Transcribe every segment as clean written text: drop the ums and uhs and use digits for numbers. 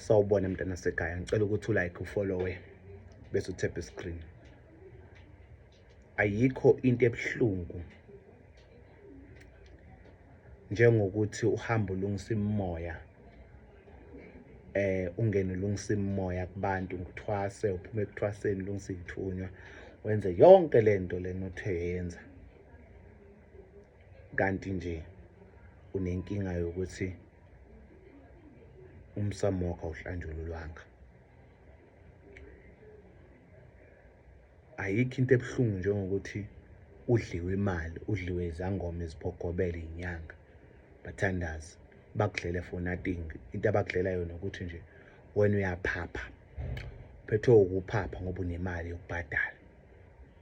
Sawubona mntana sekhaya, ngicela ukuthi ulike, ufollowe bese uthephe screen. Ayikho into ebuhlungu njengokuthi uhambe ulungisa imimoya, ungene ulungisa imimoya kubantu, ngithwase, uphume ekuthwaseni ulungisa iy'thunywa, wenze yonke le nto lena othe yenza, kanti nje unenkinga yokuthi umsamo wakho awuhlanjululwanga. Ayikho into ebuhlungu njengokuthi udliwe imali, udliwe izangoma, izibhogobela, iy'nyanga, bathandazi bakudlele for nothing. Into abakudlela yona ukuthi nje wena uyaphapha, uphethwe ukuphapha ngoba unemali yokubhadala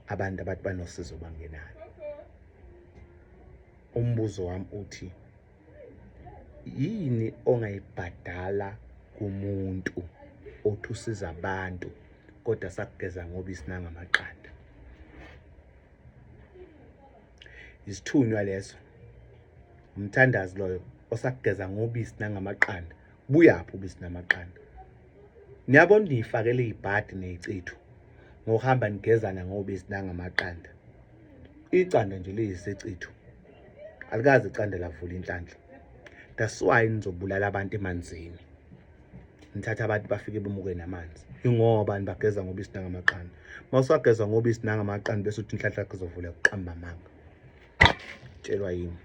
abantu abathi banosizo bangenalo. Umbuzo wami uthi yini ongayibhadala kumuntu othi usiza abantu kodwa sakugeza ngobisi nangamaqanda? Isithunywa leso, umthandazi loyo osakugeza ngobisi nangamaqanda. Buyaphi ubisi namaqanda? Niyabona, niyifakele ibhadi neyicitho ngokuhamba nigezana ngobisi nangamaqanda. Iqanda nje liyisicitho, alikaze iqanda lavula inhlanhla. That's why nizobulala abantu emanzini, nithatha abantu bafike bemuke namanzi, ingoba nibageza ngobisi nangamaqanda. Mawusageza ngobisi nangamaqanda bese uthi inhlanhla yakho izovula, kuqamba amanga. Tshelwa yimi.